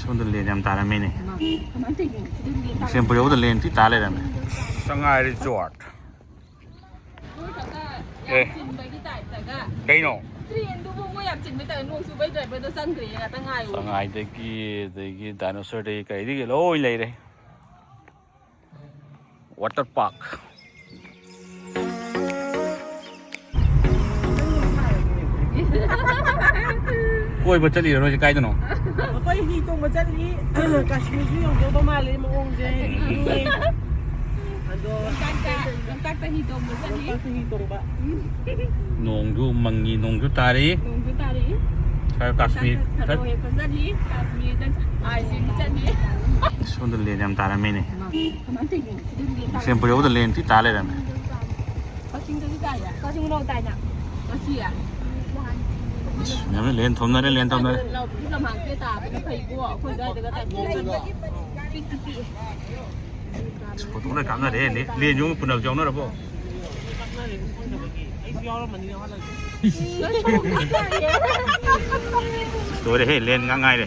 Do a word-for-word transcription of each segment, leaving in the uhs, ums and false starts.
ꯁꯣꯝꯗ ꯂꯦꯟ ꯌꯥꯝ ꯇꯥꯔꯝꯃꯦꯅꯦ꯫ ꯀꯃꯥꯏꯅ ꯇꯧꯔꯤꯅꯣ? ꯁꯤꯗ ꯂꯦꯟ ꯇꯥꯔꯝꯃꯦ꯫ ꯕꯤꯁꯦꯝꯄꯨꯔ ꯌꯧꯕꯗ ꯂꯦꯟ ꯊꯤ ꯇꯥ ꯂꯩꯔꯝꯃꯦ꯫ ꯁꯉꯥꯏ ꯔꯤꯖꯣꯔꯠ꯫ ꯅꯣꯏ ꯈꯛꯇ ꯌꯥꯝ ꯑꯦ꯫ ꯆꯤꯟꯕꯒꯤ ꯇꯥꯏꯞꯇꯒ꯫ ꯀꯩꯅꯣ? ꯇ꯭ꯔꯦꯟꯗꯨꯕꯨ ꯃꯣꯏ ꯌꯥꯝ ꯆꯤꯟꯕꯩ ꯇꯥꯏꯞꯇ, ꯅꯣꯡ ꯆꯨꯕꯩ ꯗ꯭ꯔꯥꯏꯚꯔꯗꯣ ꯆꯪꯈ꯭ꯔꯦ, ꯉꯥꯛꯇ ꯉꯥꯏꯌꯨ꯫ ꯁꯉꯥꯏꯗꯒꯤ, ꯑꯗꯒꯤ ꯗꯥꯏꯅꯣꯁꯔꯗꯒꯤ ꯀꯩꯗꯒꯤ ꯂꯣꯏ ꯂꯩꯔꯦ꯫ Water park. ꯀꯣꯏꯕ ꯆꯠꯂꯤꯔꯣ ꯅꯣꯏꯁꯦ? ꯀꯥꯏꯗꯅꯣ? ꯑꯩꯈꯣꯏ ꯍꯤ ꯇꯣꯡꯕ ꯆꯠꯂꯤ꯫ ꯀꯥꯁꯃꯤꯔꯁꯨ ꯌꯧꯗꯧꯕ ꯃꯥꯜꯂꯦ ꯃꯑꯣꯡꯁꯦ꯫ ꯎꯝ꯫ ꯑꯗꯣ ꯂꯣꯛꯇꯥꯛꯇ, ꯂꯣꯛꯇꯥꯛꯇ ꯍꯤ ꯇꯣꯡꯕ ꯆꯠꯂꯤ꯫ ꯂꯣꯛꯇꯥꯛꯇ ꯍꯤ ꯇꯣꯡꯕ꯫ ꯅꯣꯡꯁꯨ ꯃꯪꯉꯤ, ꯅꯣꯡꯁꯨ ꯇꯥꯔꯤ꯫ ꯅꯣꯡꯁꯨ ꯇꯥꯔꯤ꯫ ꯈꯔ ꯀꯥꯁꯃꯤꯔ ꯂꯣꯛꯇꯥꯛꯇ ꯊꯔꯣ ꯍꯦꯛꯄ ꯆꯠꯂꯤ, ꯀꯥꯁꯃꯤꯔꯗ ꯑꯥꯏꯁ ꯌꯦꯡꯕ ꯆꯠꯂꯤ꯫ ꯁꯣꯝꯗ ꯂꯦꯟ ꯌꯥꯝ ꯇꯥꯔꯝꯃꯦꯅꯦ꯫ ꯀꯃꯥꯏꯅ ꯇꯧꯔꯤꯅꯣ? ꯁꯤꯗ ꯂꯦꯟ ꯇꯥꯔꯝꯃꯦ꯫ ꯕꯤꯁꯦꯝꯄꯨꯔ ꯌꯧꯕꯗ ꯂꯦꯟ ꯊꯤ ꯇꯥ ꯂꯩꯔꯝꯃꯦ꯫ ꯀꯛꯆꯤꯡꯗꯁꯨ ꯇꯥꯏꯌꯦ? ꯀꯛꯆꯤꯡ ꯅꯣꯡ ꯇꯥꯏꯅ꯫ ꯉꯁꯤ? ꯌꯥꯝꯅ ꯂꯦꯟ ꯊꯣꯝꯅꯔꯦ, ꯂꯦꯟ ꯊꯣꯝꯅꯔꯦ꯫ ꯂꯧꯕꯨꯛꯀꯤ ꯂꯝꯍꯥꯡꯁꯤꯗ ꯇꯥꯕꯅ ꯐꯩꯀꯣ, ꯑꯩꯈꯣꯏ ꯑꯗꯨꯋꯥꯏꯗꯒ ꯇꯥꯏ꯫ ꯄꯤꯛꯇꯤ ꯄꯤꯛꯑꯦ꯫ ꯑꯁ, ꯐꯣꯇꯣ ꯂꯣꯏ ꯀꯥꯞꯅꯔꯦ꯫ ꯂꯦ-, ꯂꯦꯟꯁꯨ ꯑꯃꯨꯛ ꯄꯨꯅꯕꯁꯨ ꯌꯥꯎꯅꯔꯕꯣ? ꯑꯩꯁꯨ ꯌꯥꯎꯔꯝꯃꯅꯤ, ꯌꯥꯎꯍꯜꯂꯒꯦ꯫ ꯑꯁ, ꯂꯣꯏꯔꯦꯍꯦ, ꯂꯦꯟ ꯉꯥꯛ ꯉꯥꯏꯔꯦ꯫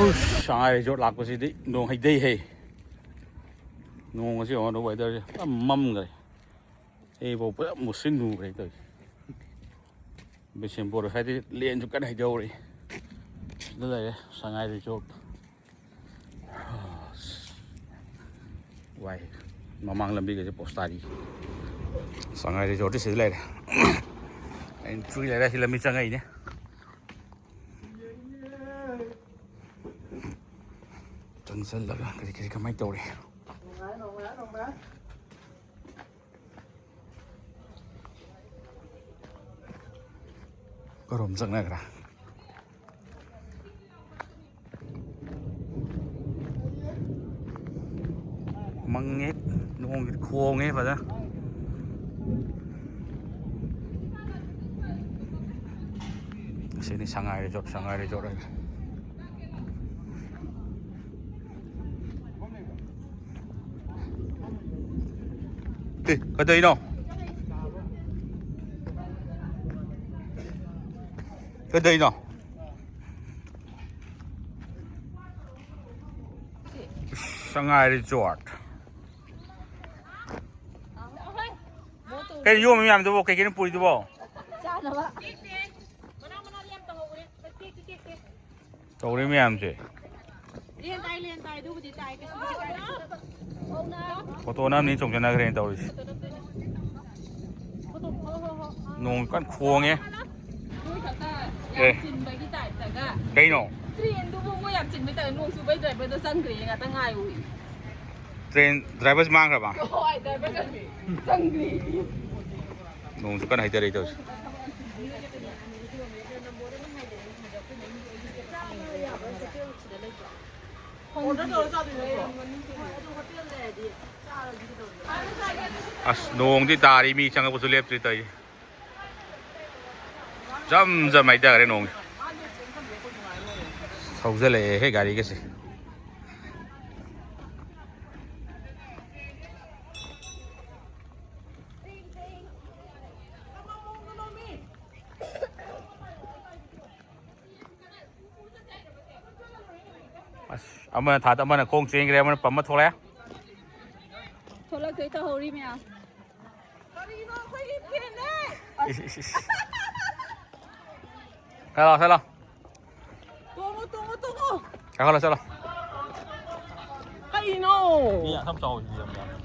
ꯎꯁ, ꯁꯉꯥꯏ ꯔꯤꯖꯣꯔꯠ ꯂꯥꯛꯄꯁꯤꯗꯤ ꯅꯣꯡ ꯍꯩꯗꯩ ꯍꯦ꯫ ꯅꯣꯡ ꯑꯁꯤ ꯌꯦꯡꯉꯣ, ꯋꯦꯗꯔꯁꯦ ꯄꯨꯔꯥ ꯃꯝꯈ꯭ꯔꯦ꯫ ꯑꯩꯐꯥꯎ ꯄꯨꯔꯥ ꯃꯨꯁꯤꯟ ꯃꯨꯈ꯭ꯔꯦ ꯇꯧꯔꯤꯁꯦ꯫ ꯕꯤꯁꯦꯝꯄꯨꯔ ꯍꯥꯏꯗꯤ ꯂꯦꯟꯁꯨ ꯀꯟꯅ ꯍꯩꯗꯍꯧꯔꯤ꯫ ꯁꯤꯗ ꯂꯩꯔꯦ ꯁꯉꯥꯏ ꯔꯤꯖꯣꯔꯠ꯫ ꯋꯥꯏ꯫ ꯃꯃꯥꯡ ꯂꯝꯕꯤꯒꯁꯦ ꯄꯣꯁ ꯇꯥꯔꯤ꯫ ꯁꯉꯥꯏ ꯔꯤꯖꯣꯔꯠꯇꯤ ꯁꯤꯗ ꯂꯩꯔꯦ꯫ ꯑꯦꯟꯇ꯭ꯔꯤ ꯂꯩꯔꯦ, ꯁꯤ ꯂꯝꯕꯤ ꯆꯪꯉꯛꯏꯅꯦ꯫ ꯆꯪꯁꯜꯂꯒ ꯀꯔꯤ ꯀꯔꯤ ꯀꯃꯥꯏꯅ ꯇꯧꯔꯤ? ꯀꯔꯣꯝ ꯆꯪꯅꯈ꯭ꯔꯦ? ꯃꯪꯉꯦ, ꯅꯣꯡꯁꯤꯗꯤ ꯈꯣꯡꯉꯦ ꯐꯖꯅ꯫ ꯑꯁꯤꯅꯤ ꯁꯉꯥꯏ ꯔꯤꯖꯣꯔꯠ, ꯁꯉꯥꯏ ꯔꯤꯖꯣꯔꯠ ꯍꯥꯏꯁꯦ꯫ ꯑꯦ, ꯀꯩꯗꯧꯔꯤꯅꯣ? ꯀꯩꯗꯧꯔꯤꯅꯣ? ꯁꯉꯥꯏ ꯔꯤꯖꯣꯔꯠ꯫ ꯀꯩ ꯌꯣꯝꯃꯤ ꯃꯌꯥꯝꯗꯨꯕꯣ? ꯀꯩ ꯀꯩꯅꯣ ꯄꯨꯔꯤꯗꯨꯕꯣ? ꯆꯥꯅꯕ꯫ ꯇꯧꯔꯤ ꯃꯌꯥꯝꯁꯦ꯫ ꯂꯦꯟ ꯇꯥꯏ, ꯂꯦꯟ ꯇꯥꯏ, ꯑꯗꯨꯕꯨꯗꯤ ꯇꯥꯏ, ꯀꯩꯁꯨꯕꯨꯗꯤ ꯀꯥꯏꯗꯦ꯫ ꯐꯣꯇꯣ ꯅꯝꯅꯤ ꯆꯣꯡꯁꯤꯟꯅꯈ꯭ꯔꯦꯅ ꯇꯧꯔꯤꯁꯦ꯫ ꯐꯣꯇꯣ, ꯍꯣ, ꯍꯣ, ꯍꯣ꯫ ꯅꯣꯡ ꯀꯟꯅ ꯈꯣꯡꯉꯦ꯫ ꯅꯣꯏ ꯈꯛꯇ ꯑꯦ꯫ ꯌꯥꯝ ꯆꯤꯟꯕꯒꯤ ꯇꯥꯏꯞꯇꯒ꯫ ꯀꯩꯅꯣ? ꯇ꯭ꯔꯦꯟꯗꯨꯕꯨ ꯃꯣꯏ ꯌꯥꯝ ꯆꯤꯟꯕꯩ ꯇꯥꯏꯞꯇ, ꯅꯣꯡ ꯆꯨꯕꯩ ꯗ꯭ꯔꯥꯏꯚꯔꯗꯣ ꯆꯪꯈ꯭ꯔꯦ, ꯉꯥꯛꯇ ꯉꯥꯏꯌꯨ꯫ ꯇ꯭ꯔꯦꯟ ꯗ꯭ꯔꯥꯏꯚꯔꯁꯤ ꯃꯥꯡꯈ꯭ꯔꯕ? ꯍꯣꯏ, ꯗ꯭ꯔꯥꯏꯚꯔ ꯆꯪꯈ꯭ꯔꯦ꯫ ꯅꯣꯡꯁꯨ ꯀꯟꯅ ꯍꯩꯊꯔꯛꯏ ꯇꯧꯔꯤꯁꯦ꯫ ꯑꯁ, ꯅꯣꯡꯗꯤ ꯇꯥꯔꯤ, ꯃꯤ ꯆꯪꯉꯛꯄꯁꯨ ꯂꯦꯞꯇ꯭ꯔꯤ ꯇꯧꯔꯤꯁꯦ꯫ ꯖꯝ ꯖꯝ ꯍꯩꯊꯈ꯭ꯔꯦ ꯅꯣꯡꯁꯦ꯫ ꯊꯧꯖꯜꯂꯛꯑꯦꯍꯦ ꯒꯥꯔꯤꯒꯁꯦ꯫ ꯑꯁ, ꯑꯃꯅ ꯊꯥꯗ, ꯑꯃꯅ ꯈꯣꯡ ꯆꯦꯟꯈ꯭ꯔꯦ, ꯑꯃꯅ ꯄꯝꯃ ꯊꯣꯛꯂꯛꯑꯦ꯫ ꯊꯣꯛꯂꯛꯇꯣꯏ ꯇꯧꯍꯧꯔꯤ ꯃꯌꯥꯝ꯫ ꯀꯔꯤꯅꯣ ꯑꯩꯈꯣꯏꯒꯤ ꯐꯦꯟꯅꯦ? ꯏꯁ, ꯏꯁ, ꯏꯁ꯫ ꯆꯠꯂꯣ, ꯆꯠꯂꯣ꯫ ꯇꯣꯡꯉꯣ, ꯇꯣꯡꯉꯣ, ꯇꯣꯡꯉꯣ꯫ ꯀꯥꯈꯠꯂꯣ, ꯆꯠꯂꯣ꯫ ꯀꯩꯅꯣ? ꯃꯤ ꯑꯁꯝ ꯆꯥꯎꯕꯁꯤꯗꯤ ꯌꯥꯝ ꯌꯥꯝꯃꯦ꯫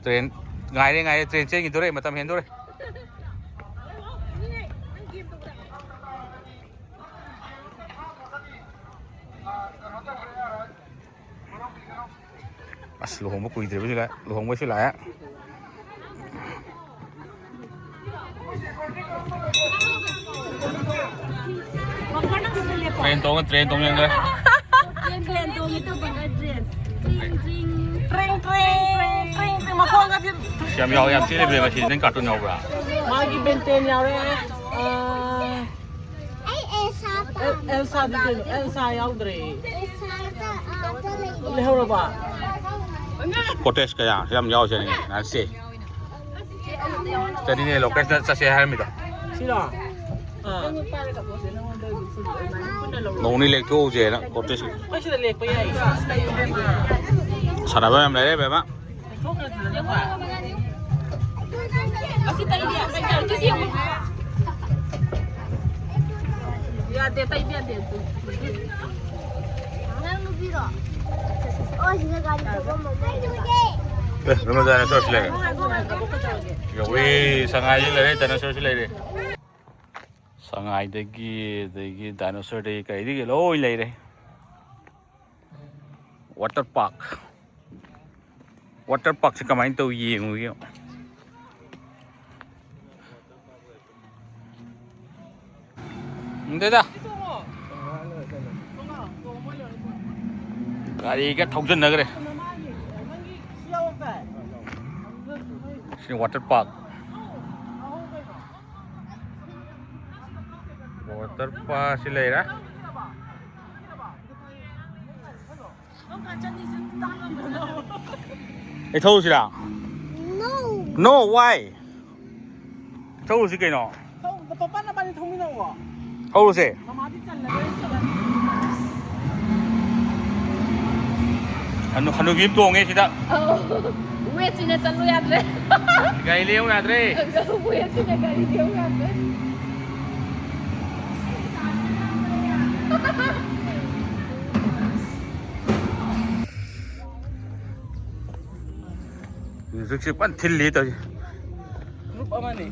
ꯇ꯭ꯔꯦꯟ ꯉꯥꯏꯔꯦ, ꯉꯥꯏꯔꯦ, ꯇ꯭ꯔꯦꯟ ꯆꯦꯟꯈꯤꯗꯣꯔꯦ, ꯃꯇꯝ ꯍꯦꯟꯗꯣꯔꯦ꯫ ꯑꯁ, ꯂꯨꯍꯣꯡꯕ ꯀꯨꯏꯗ꯭ꯔꯤꯕꯁꯨ ꯂꯥꯛꯑꯦ, ꯂꯨꯍꯣꯡꯕꯁꯨ ꯂꯥꯛꯑꯦ꯫ ꯇ꯭ꯔꯦꯟ ꯇꯣꯡꯉ, ꯇ꯭ꯔꯦꯟ ꯇꯣꯡ ꯌꯦꯡꯗ꯭ꯔꯦ꯫ ꯇ꯭ꯔꯦꯟ ꯇꯣꯡꯉꯤ ꯇꯧꯕꯒ ꯇ꯭ꯔꯦꯟ꯫ ꯇ꯭ꯔꯤꯡ, ꯇ꯭ꯔꯤꯡ꯫ ꯇ꯭ꯔꯤꯡ, ꯇ꯭ꯔꯤꯡ, ꯇ꯭ꯔꯤꯡ, ꯇ꯭ꯔꯤꯡ, ꯃꯈꯣꯟꯒꯗꯤ꯫ ꯌꯥꯝ ꯌꯥꯎꯋꯦ, ꯌꯥꯝ ꯊꯤꯅ ꯂꯩꯕ꯭ꯔꯥ ꯉꯁꯤꯗꯤ? ꯅꯪ ꯀꯥꯔꯇꯨꯟ ꯌꯥꯎꯕ꯭ꯔꯥ? ꯃꯥꯒꯤ ꯕꯦꯟꯇꯦꯟ ꯌꯥꯎꯔꯦ꯫ ꯑꯥ꯫ ꯑꯩ ꯑꯦꯁꯥꯞ ꯑꯦꯜ- ꯑꯦꯜꯁꯥꯗꯤ ꯀꯩꯅꯣ? ꯑꯦꯜꯁꯥ ꯌꯥꯎꯗ꯭ꯔꯦ꯫ ꯂꯩꯍꯧꯔꯕ? ꯀꯣꯇꯦꯖ ꯀꯌꯥ ꯌꯥꯝ ꯌꯥꯎꯁꯦ ꯅꯪꯁꯦ꯫ ꯁꯤꯗꯅꯤꯅꯦ ꯂꯣꯀꯦꯁꯟꯗ ꯆꯠꯁꯦ ꯍꯥꯏꯔꯝꯃꯤꯗꯣ꯫ ꯁꯤꯔꯣ? ꯑꯥ꯫ ꯅꯣꯡꯅꯤ ꯂꯦꯛꯊꯣꯛꯎꯁꯦꯅ ꯀꯣꯇꯦꯖ꯫ ꯑꯩꯈꯣꯏ ꯁꯤꯗ ꯂꯦꯛꯄ ꯌꯥꯏꯌꯦ꯫ ꯁꯥꯟꯅꯕ ꯌꯥꯝ ꯂꯩꯔꯦ ꯕꯦꯝꯃ꯫ ꯌꯥꯗꯦ, ꯇꯩꯕ ꯌꯥꯗꯦ ꯑꯗꯨ꯫ ꯅꯪ ꯅꯨꯄꯤꯔꯣ? ꯑꯣ, ꯁꯤꯗ ꯒꯥꯔꯤ ꯊꯧꯕ ꯑꯃ ꯂꯩꯌꯦꯕ꯫ ꯑꯦ, ꯅꯪ ꯗꯥꯏꯅꯣꯁꯣꯔꯁꯨ ꯂꯩꯔꯦ꯫ ꯌꯧꯔꯦ, ꯁꯉꯥꯏꯁꯨ ꯂꯩꯔꯦ, ꯗꯥꯏꯅꯣꯁꯣꯔꯁꯨ ꯂꯩꯔꯦ꯫ ꯁꯉꯥꯏꯗꯒꯤ, ꯑꯗꯒꯤ ꯗꯥꯏꯅꯣꯁꯣꯔꯗꯒꯤ ꯀꯩꯗꯒꯤ ꯂꯣꯏ ꯂꯩꯔꯦ꯫ Water park. ꯋꯥꯇꯔ ꯄꯥꯔꯛꯁꯦ ꯀꯃꯥꯏꯅ ꯇꯧ ꯌꯦꯡꯉꯨꯒꯦ꯫ ꯈꯪꯗꯦꯗ꯫ ꯒꯥꯔꯤꯒ ꯊꯧꯖꯟꯅꯈ꯭ꯔꯦ꯫ ꯁꯤ ꯋꯥꯇꯔ ꯄꯥꯔꯛ꯫ ꯋꯥꯇꯔ ꯄꯥꯔꯛꯁꯤ ꯂꯩꯔꯦ꯫ ꯑꯩ ꯊꯧꯔꯨꯁꯤꯔꯥ? No. No, why? ꯊꯧꯔꯨꯁꯤ ꯀꯩꯅꯣ? ꯊꯧ-, ꯄꯄꯥ ꯅꯕꯥꯅꯤ ꯊꯧꯃꯤꯟꯅꯧꯋꯣ꯫ ꯊꯧꯔꯨꯁꯦ꯫ ꯃꯃꯥꯗꯤ ꯆꯜꯂꯔꯣꯏ ꯁꯤꯗ꯫ ꯍꯅꯨ-, ꯍꯅꯨꯕꯤ ꯑꯃ ꯇꯣꯡꯉꯦ ꯁꯤꯗ꯫ ꯑꯧ꯫ ꯋꯦꯠꯁꯤꯅ ꯆꯠꯂꯨ ꯌꯥꯗ꯭ꯔꯦ꯫ ꯒꯥꯔꯤ ꯂꯦꯡꯉꯨ ꯌꯥꯗ꯭ꯔꯦ꯫ ꯋꯦꯠꯁꯤꯅ ꯒꯥꯔꯤ ꯂꯦꯡꯉꯨ ꯌꯥꯗ꯭ꯔꯦ꯫ ꯃ꯭ꯌꯨꯖꯤꯛꯁꯦ ꯐꯟ ꯊꯤꯜꯂꯤ ꯇꯧꯔꯤꯁꯦ꯫ ꯒ꯭ꯔꯨꯞ ꯑꯃꯅꯤ꯫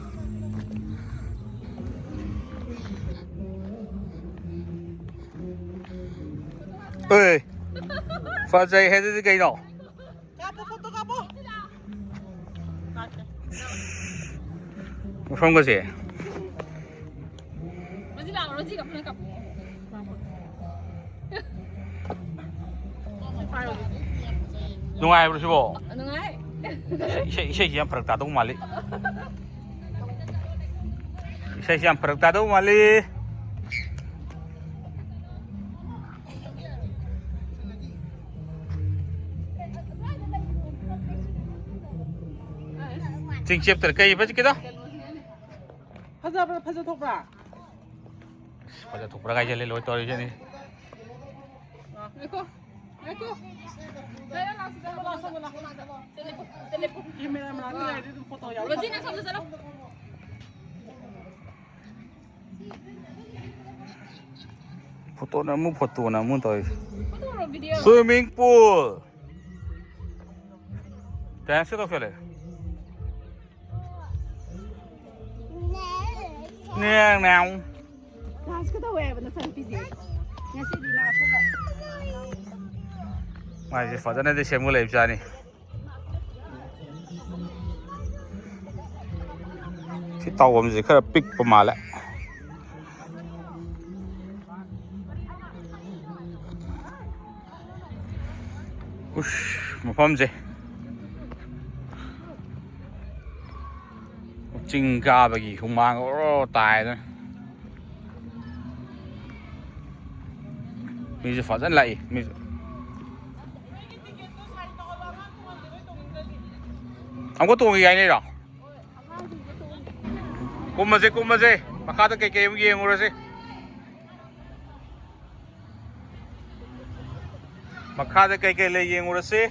ꯑꯦ, ꯐꯖꯩ ꯍꯥꯏꯗꯨꯗꯤ ꯀꯩꯅꯣ? ꯀꯥꯞꯄꯣ, ꯐꯣꯇꯣ ꯀꯥꯞꯄꯣ꯫ ꯃꯐꯝꯒꯁꯦ꯫ ꯔꯣꯖꯤ ꯂꯥꯛꯑꯣ, ꯔꯣꯖꯤꯒ ꯄꯨꯟꯅ ꯀꯥꯞꯄꯣ꯫ ꯅꯨꯡꯉꯥꯏꯕ꯭ꯔꯣ ꯁꯤꯕꯣ? ꯅꯨꯡꯉꯥꯏ꯫ ꯏꯁꯩ, ꯏꯁꯩꯁꯤ ꯌꯥꯝ ꯐꯔꯛ ꯇꯥꯗꯧ ꯃꯥꯜꯂꯤ꯫ ꯏꯁꯩꯁꯤ ꯌꯥꯝ ꯐꯔꯛ ꯇꯥꯗꯧ ꯃꯥꯜꯂꯤ꯫ ꯆꯤꯡ ꯆꯦꯞꯇꯔ ꯀꯩ ꯐꯖ ꯀꯩꯗꯣ? ꯐꯖꯕ꯭ꯔꯥ, ꯐꯖ ꯊꯣꯛꯄ꯭ꯔꯥ? ꯐꯖ ꯊꯣꯛꯄ꯭ꯔꯥ ꯀꯥꯏꯁꯦ ꯂꯣꯏ ꯇꯧꯔꯤꯁꯤꯅꯤ꯫ ꯉꯥꯏꯈꯣ, ꯉꯥꯏꯈꯣ꯫ ꯂꯥꯛꯑꯣ, ꯂꯥꯛꯑꯣ, ꯂꯥꯛꯑꯣ, ꯂꯥꯛꯑꯣ꯫ ꯁꯤꯗ ꯂꯦꯞꯄꯨ, ꯁꯤꯗ ꯂꯦꯞꯄꯨ꯫ ꯀꯦꯃꯦꯔꯥ ꯃꯅꯥꯛꯇ ꯂꯩꯔꯗꯤ ꯑꯗꯨꯝ ꯐꯣꯇꯣ ꯌꯥꯎꯔꯦ꯫ ꯔꯣꯖꯤ, ꯅꯪ ꯁꯣꯝꯗ ꯆꯠꯂꯣ꯫ ꯐꯣꯇꯣꯅ ꯑꯃꯨꯛ, ꯐꯣꯇꯣꯅ ꯑꯃꯨꯛ ꯇꯧꯔꯤꯁꯦ꯫ ꯐꯣꯇꯣꯔꯣ, ꯚꯤꯗꯤꯑꯣꯔꯣ? Swimming pool. Dance ꯀ ꯇꯧꯁꯜꯂꯦ꯫ ꯅꯦꯡ ꯅꯦꯡ꯫ Dance ꯀ ꯇꯧꯋꯦ ꯍꯥꯏꯕ ꯅꯆꯥꯅꯨꯄꯤꯁꯦ꯫ ꯉꯁꯤꯗꯤ ꯃꯥ ꯈꯔ ꯃꯥꯏꯁꯦ ꯐꯖꯅꯗꯤ ꯁꯦꯝꯒꯠꯂꯛꯏꯕꯖꯥꯠꯅꯤ꯫ ꯁꯤ ꯇꯥꯎꯐꯝꯁꯦ ꯈꯔ ꯄꯤꯛꯄ ꯃꯥꯜꯂꯦ꯫ ꯎꯁ, ꯃꯐꯝꯁꯦ ꯆꯤꯡ ꯀꯥꯕꯒꯤ ꯍꯨꯃꯥꯡ ꯑꯣꯔꯣ ꯇꯥꯏꯗꯅ꯫ ꯃꯤꯁꯨ ꯐꯖꯅ ꯂꯥꯛꯏ꯫ ꯃꯤꯁꯨ ꯑꯃꯨꯛꯀ ꯇꯣꯡꯒꯦ ꯍꯥꯏꯅꯩꯔꯣ? ꯀꯨꯝꯃꯁꯦ, ꯀꯨꯝꯃꯁꯦ꯫ ꯃꯈꯥꯗ ꯀꯩꯀꯩ ꯑꯃꯨꯛ ꯌꯦꯡꯉꯨꯔꯁꯤ꯫ ꯃꯈꯥꯗ ꯀꯩꯀꯩ ꯂꯩ ꯌꯦꯡꯉꯨꯔꯁꯤ꯫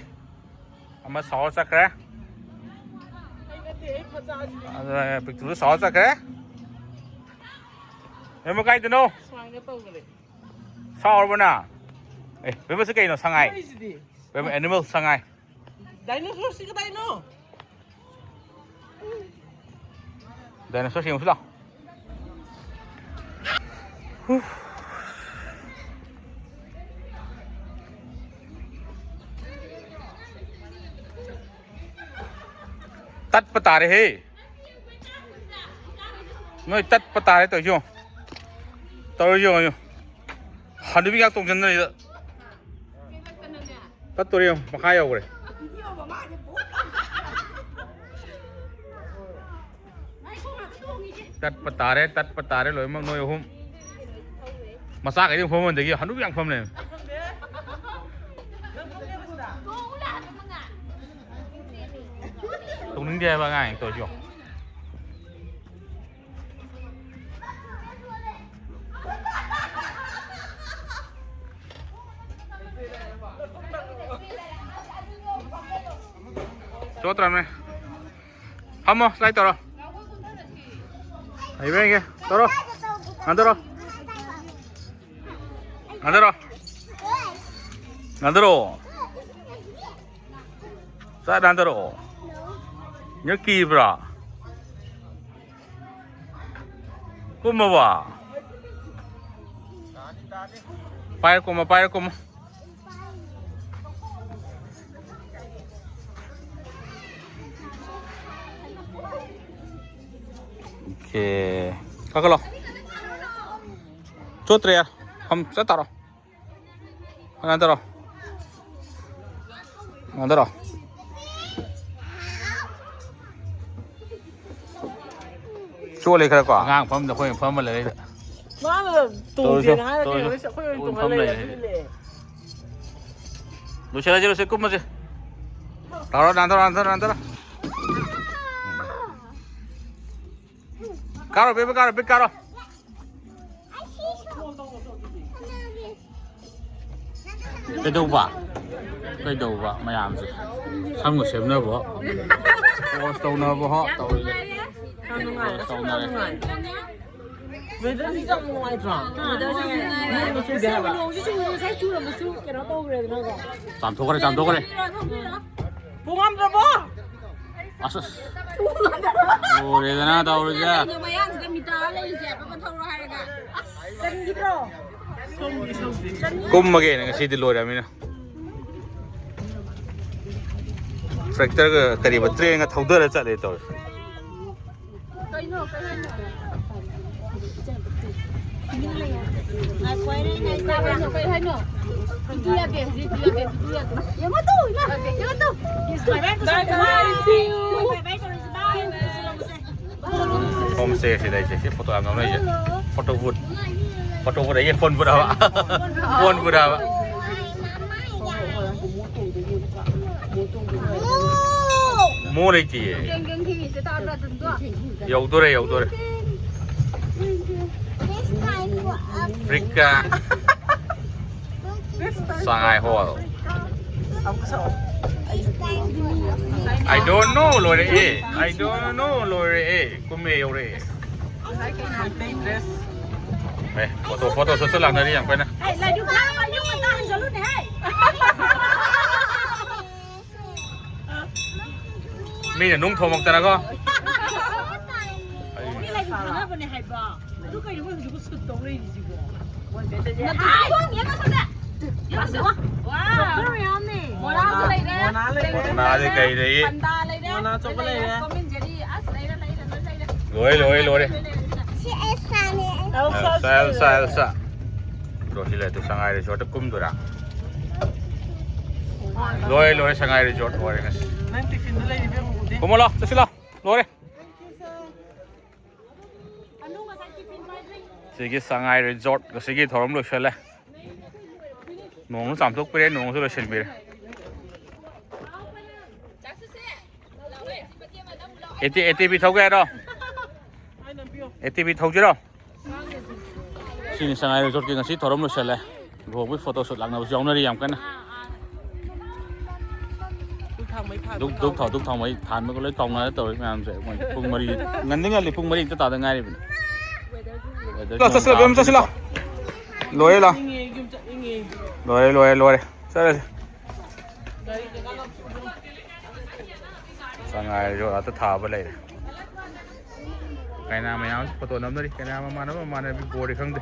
ꯑꯃ ꯁꯥꯎꯔ ꯆꯠꯈ꯭ꯔꯦ꯫ ꯑꯗ ꯄꯤꯛꯇ꯭ꯔꯨꯗꯨ ꯁꯥꯎꯔ ꯆꯠꯈ꯭ꯔꯦ꯫ ꯕꯦꯝꯃ ꯀꯥꯏꯗꯅꯣ? ꯁꯨꯃꯥꯏꯅ ꯇꯧꯈ꯭ꯔꯦ꯫ ꯁꯥꯎꯔꯕꯣ ꯅꯪ? ꯑꯦ, ꯕꯦꯝꯃꯁꯤ ꯀꯩꯅꯣ? ꯁꯉꯥꯏ꯫ ꯂꯩꯁꯤꯗꯤ꯫ ꯕꯦꯝꯃ, animal, ꯁꯉꯥꯏ꯫ Dinosaur ꯁꯤ ꯀꯗꯥꯏꯅꯣ? Dinosaur ꯁꯤ ꯌꯦꯡꯉꯨꯁꯤ ꯂꯥꯎ꯫ ꯍꯨ꯫ ꯇꯠꯄ ꯇꯥꯔꯦꯍꯦ꯫ ꯅꯣꯏ ꯇꯠꯄ ꯇꯥꯔꯦ ꯇꯧꯔꯤꯁꯤ ꯌꯦꯡꯉꯣ꯫ ꯇꯧꯔꯤꯁꯤ ꯌꯦꯡꯉꯣ, ꯌꯦꯡꯉꯣ꯫ ꯍꯅꯨꯕꯤ ꯉꯥꯛ ꯇꯣꯡꯁꯤꯟꯅꯔꯤꯗ꯫ ꯇꯠꯇꯣꯔꯦ ꯌꯦꯡꯉꯣ, ꯃꯈꯥ ꯌꯧꯈ꯭ꯔꯦ꯫ ꯇꯠꯄ ꯇꯥꯔꯦ, ꯇꯠꯄ ꯇꯥꯔꯦ ꯂꯣꯏꯅꯃꯛ ꯅꯣꯏ ꯑꯍꯨꯝ꯫ ꯃꯆꯥꯈꯩꯗꯤ ꯐꯝꯐꯝꯗꯒꯤ ꯍꯅꯨꯕꯤ ꯌꯥꯝ ꯐꯝ ꯂꯩꯔꯝꯃꯦ꯫ ꯇꯧꯅꯤꯡꯗꯦ ꯍꯥꯏꯕ ꯑꯉꯥꯡ ꯍꯦꯛ ꯇꯧꯔꯤꯁꯤ ꯌꯦꯡꯉꯣ꯫ ꯆꯣꯠꯇ꯭ꯔꯃꯦ꯫ ꯐꯝꯃꯣ, slide ꯇꯧꯔꯣ꯫ ꯍꯩꯕ꯭ꯔꯥ ꯌꯦꯡꯒꯦ꯫ ꯇꯧꯔꯣ꯫ ꯅꯥꯟꯊꯔꯣ꯫ ꯅꯥꯟꯊꯔꯣ꯫ ꯅꯥꯟꯊꯔꯣ꯫ ꯁꯠ ꯅꯥꯟꯊꯔꯛꯑꯣ꯫ ꯅꯪ ꯀꯤꯕ꯭ꯔꯥ? ꯀꯨꯝꯃꯕꯣ? ꯄꯥꯏꯔ ꯀꯨꯝꯃꯣ, ꯄꯥꯏꯔ ꯀꯨꯝꯃꯣ꯫ ꯑꯣꯀꯦ꯫ ꯀꯥꯈꯠꯂꯣ꯫ ꯆꯣꯠꯇ꯭ꯔꯦ ꯌꯥꯔꯦ꯫ ꯐꯝ ꯆꯠ ꯇꯥꯔꯣ꯫ ꯀꯃꯥꯏꯅ ꯇꯧꯔꯣ? ꯀꯃꯥꯏꯅ ꯇꯧꯔꯣ? ꯆꯣꯠꯂꯦ ꯈꯔ ꯀꯣ꯫ ꯑꯉꯥꯡ ꯐꯝꯗ ꯑꯩꯈꯣꯏꯅ ꯐꯝꯃ ꯂꯩꯔꯦ꯫ ꯃꯥꯅ ꯇꯣꯡꯁꯦꯅ ꯍꯥꯏꯔꯒ ꯇꯧꯔꯁꯤ, ꯀꯩꯅꯣ ꯇꯧꯔꯁꯤ꯫ ꯑꯩꯈꯣꯏ ꯑꯣꯏꯅ ꯑꯩꯈꯣꯏ ꯇꯣꯡꯍꯜ ꯐꯝ ꯂꯩꯔꯦ ꯂꯩꯔꯦ꯫ ꯑꯗꯨꯗꯤ ꯂꯩꯔꯦ꯫ ꯂꯣꯏꯁꯤꯜꯂꯁꯤ, ꯂꯣꯏꯁꯤꯜ-, ꯀꯨꯝꯃꯁꯤ꯫ ꯇꯧꯔꯣ, ꯅꯥꯟꯊꯔꯣ, ꯅꯥꯟꯊꯔꯣ, ꯅꯥꯟꯊꯔꯣ꯫ ꯀꯥꯔꯣ, ꯕꯦꯕꯤ, ꯀꯥꯔꯣ, ꯕꯤꯠ ꯀꯥꯔꯣ꯫ ꯀꯩꯗꯧꯕ? ꯀꯩꯗꯧꯕ ꯃꯌꯥꯝꯁꯦ? ꯁꯝꯒ ꯁꯦꯝꯅꯕꯣ? ꯄꯣꯁ ꯇꯧꯅꯕꯣ? ꯇꯧꯔꯤꯁꯦ꯫ ꯌꯥꯝ ꯅꯨꯡꯉꯥꯏ꯫ ꯄꯣꯁ ꯇꯧꯅꯔꯦ꯫ ꯌꯥꯝ ꯅꯨꯡꯉꯥꯏ꯫ ꯋꯦꯗꯔꯁꯤꯁꯨ ꯌꯥꯝ ꯅꯨꯡꯉꯥꯏꯇ꯭ꯔꯣ? ꯋꯦꯗꯔꯁꯤꯁꯨ ꯌꯥꯝ ꯅꯨꯡꯉꯥꯏ꯫ ꯅꯣꯡꯁꯨ ꯆꯨꯗꯦ ꯍꯥꯏꯕ꯫ ꯅꯣꯡꯁꯨ ꯆꯨꯕ ꯉꯁꯥꯏ ꯆꯨꯔꯝꯕꯁꯨ ꯀꯩꯅꯣ ꯇꯧꯈ꯭ꯔꯦꯗꯅꯀꯣ꯫ ꯆꯥꯝꯊꯣꯛꯈ꯭ꯔꯦ, ꯆꯥꯝꯊꯣꯛꯈ꯭ꯔꯦ꯫ ꯄꯨꯡ ꯉꯝꯗ꯭ꯔꯕꯣ? ꯑꯁ, ꯑꯁ꯫ ꯂꯣꯏꯔꯦꯗꯅ ꯇꯧꯔꯤꯁꯦ꯫ ꯀꯩꯅꯣ ꯃꯌꯥꯡꯁꯤꯗ ꯃꯤꯇꯥ ꯂꯩꯔꯤꯁꯦ? ꯄꯥꯄꯥ ꯊꯧꯔꯣ ꯍꯥꯏꯔꯒ꯫ ꯑꯁ, ꯆꯟꯈꯤꯗ꯭ꯔꯣ? ꯀꯨꯝꯃꯒꯦꯅ ꯉꯁꯤꯗꯤ ꯂꯣꯏꯔꯃꯤꯅ꯫ ꯇ꯭ꯔꯦꯛꯇꯔꯒ ꯀꯔꯤꯕ ꯇ꯭ꯔꯦꯟꯒ ꯊꯧꯗꯔ ꯆꯠꯂꯦ ꯇꯧꯔꯤꯁꯦ꯫ ꯀꯩꯅꯣ, ꯀꯩ ꯍꯥꯏꯅꯣ? ꯀꯩ ꯍꯥꯏꯅꯣ? ꯄꯤꯇꯨ ꯌꯥꯗꯦ, ꯍꯧꯖꯤꯛ ꯄꯤꯇꯨ ꯌꯥꯗꯦ, ꯄꯤꯇꯨ ꯌꯥꯗꯦ꯫ ꯌꯦꯡꯉꯣ ꯇꯨ, ꯌꯦꯡꯉꯣ ꯇꯨ, ꯌꯦꯡꯉꯣ two. Bye bye, see you. Bye bye ꯇꯧꯔꯁꯤ, bye. Home stay ꯁꯤꯗ ꯑꯩꯁꯦ, ꯁꯤ ꯐꯣꯇꯣ ꯌꯥꯝ ꯅꯝꯅꯩꯁꯦ꯫ ꯐꯣꯇꯣ ꯕꯨꯠ꯫ ꯐꯣꯇꯣ ꯕꯨꯠ ꯑꯩꯒꯤ ꯐꯣꯟ ꯕꯨꯠ ꯍꯥꯏꯕ꯫ ꯐꯣꯟ ꯕꯨꯠ ꯍꯥꯏꯕ꯫ ꯃꯣ ꯂꯩꯇꯤꯌꯦ꯫ ꯌꯧꯗꯣꯔꯦ, ꯌꯧꯗꯣꯔꯦ꯫ This time for us. ꯐ꯭ꯔꯤꯛꯀꯥ ꯁꯉꯥꯏ ꯍꯣꯜ꯫ This time for us. I don't know ꯂꯣꯏꯔꯛꯑꯦ꯫ I don't know ꯂꯣꯏꯔꯛꯑꯦ꯫ ꯀꯨꯝꯃꯦ ꯌꯧꯔꯛꯑꯦ꯫ ꯑꯦ, ꯐꯣꯇꯣ, ꯐꯣꯇꯣ ꯁꯣꯠꯁꯨ ꯂꯥꯛꯅꯔꯤ ꯌꯥꯝ ꯀꯟꯅ꯫ ꯍꯦ, ꯂꯥꯏꯗꯨ ꯀꯅꯥ ꯄꯥꯏꯌꯨ ꯉꯟꯇꯥ ꯍꯟꯖꯜꯂꯨꯅꯦ, ꯍꯦ꯫ ꯃꯤꯅ ꯅꯨꯡ ꯊꯣꯝꯃꯛꯇꯅꯀꯣ꯫ ꯃꯤ ꯂꯥꯏꯗꯨ ꯊꯥꯅꯕꯅꯦ ꯍꯥꯏꯕ꯫ ꯑꯗꯨ ꯀꯩꯅꯣ ꯃꯣꯏ ꯍꯧꯖꯤꯛꯄꯨ ꯁꯨꯠ ꯇꯧ ꯂꯩꯔꯤꯁꯤꯕꯣ? ꯅꯠꯇꯦ, ꯌꯦꯡꯉꯣ ꯁꯣꯝꯗ꯫ ꯌꯦꯡꯉꯣ ꯁꯤ, ꯋꯥ꯫ ꯋꯥ꯫ ꯖꯣꯀꯔ ꯃꯌꯥꯝꯅꯦ꯫ ꯃꯣꯅꯥꯁꯨ ꯂꯩꯔꯦ꯫ ꯃꯣꯅꯥ ꯂꯩꯔꯦ꯫ ꯃꯣꯅꯥꯁꯨ ꯂꯩꯔꯦ꯫ ꯄꯟꯗꯥ ꯂꯩꯔꯦ꯫ ꯃꯣꯅꯥ ꯑꯆꯧꯕ ꯂꯩꯔꯦ꯫ Tom and Jerry. ꯑꯁ, ꯂꯩꯔꯦ, ꯂꯩꯔꯦ, ꯂꯣꯏ ꯂꯩꯔꯦ꯫ ꯂꯣꯏꯔꯦ, ꯂꯣꯏꯔꯦ꯫ ꯁꯤ ꯑꯦꯜꯁꯥꯅꯦ꯫ ꯑꯦꯜꯁꯥ, ꯑꯦꯜꯁꯥ꯫ ꯂꯣꯏꯁꯤꯜꯂꯦ ꯑꯗꯨ ꯁꯉꯥꯏ ꯔꯤꯖꯣꯔꯠꯇ ꯀꯨꯝꯗꯣꯏꯔꯥ? ꯂꯣꯏꯔꯦ, ꯂꯣꯏꯔꯦ, ꯁꯉꯥꯏ ꯔꯤꯖꯣꯔꯠ ꯂꯣꯏꯔꯦ ꯉꯁꯤ꯫ ꯅꯪ ꯇꯤꯐꯤꯟꯗ ꯂꯩꯔꯤꯕ ꯌꯦꯡꯉꯨ ꯎꯗꯦ꯫ ꯀꯨꯝꯃꯣ ꯂꯥꯎ, ꯆꯠꯁꯤ ꯂꯥꯎ, ꯂꯣꯏꯔꯦ꯫ ꯁꯤꯒꯤ ꯁꯉꯥꯏ ꯔꯤꯖꯣꯔꯠ ꯉꯁꯤꯒꯤ ꯊꯧꯔꯝ ꯂꯣꯏꯁꯤꯜꯂꯦ꯫ ꯅꯣꯡꯁꯨ ꯆꯥꯝꯊꯣꯛꯄꯤꯔꯦ, ꯅꯣꯡꯁꯨ ꯂꯣꯏꯁꯤꯟꯕꯤꯔꯦ꯫ ꯑꯦ ꯇꯤ ꯚꯤ ꯊꯧꯒꯦ ꯍꯥꯏꯔꯣ? ꯑꯦ ꯇꯤ ꯚꯤ ꯊꯧꯁꯤꯔꯣ? ꯁꯤꯅꯤ ꯁꯉꯥꯏ ꯔꯤꯖꯣꯔꯠꯀꯤ ꯉꯁꯤ ꯊꯧꯔꯝ ꯂꯣꯏꯁꯤꯜꯂꯦ꯫ ꯂꯨꯍꯣꯡꯕꯒꯤ ꯐꯣꯇꯣ ꯁꯨꯠ ꯂꯥꯛꯅꯕꯁꯨ ꯌꯥꯎꯅꯔꯤ ꯌꯥꯝ ꯀꯟꯅ꯫ ꯙꯨꯞ ꯊꯥꯎ, ꯙꯨꯞ ꯊꯥꯎ ꯃꯩ ꯊꯥꯟꯕꯒ ꯂꯣꯏ ꯀꯥꯎꯅꯔ ꯇꯧꯔꯤ ꯃꯌꯥꯝꯁꯦ꯫ ꯃꯣꯏ ꯄꯨꯡ ꯃꯔꯤ, ꯉꯟꯗꯤ ꯉꯜꯂꯤ, ꯄꯨꯡ ꯃꯔꯤ ꯍꯦꯛꯇ ꯇꯥꯗ ꯉꯥꯏꯔꯤꯕꯅꯤ꯫ ꯂꯥꯛꯑꯣ, ꯆꯠꯁꯤ ꯂꯥꯛꯑꯣ, ꯕꯦꯝ, ꯆꯠꯁꯤ ꯂꯥꯛꯑꯣ꯫ ꯂꯣꯏꯔꯦ ꯂꯥꯛꯑꯣ꯫ ꯂꯣꯏꯔꯦ, ꯂꯣꯏꯔꯦ, ꯂꯣꯏꯔꯦ꯫ ꯆꯠꯂꯁꯤ꯫ ꯁꯉꯥꯏ ꯔꯤꯖꯣꯔꯠ ꯉꯥꯛꯇ ꯊꯥꯕ ꯂꯩꯔꯦ꯫ ꯀꯩꯅꯥ ꯃꯌꯥꯝ ꯐꯣꯇꯣ ꯅꯝꯅꯔꯤ꯫ ꯀꯩꯅꯥ ꯃꯃꯥꯟꯅꯕ ꯃꯃꯥꯟꯅꯕꯤ ꯕꯣꯔꯗꯤ ꯈꯪꯗꯦ꯫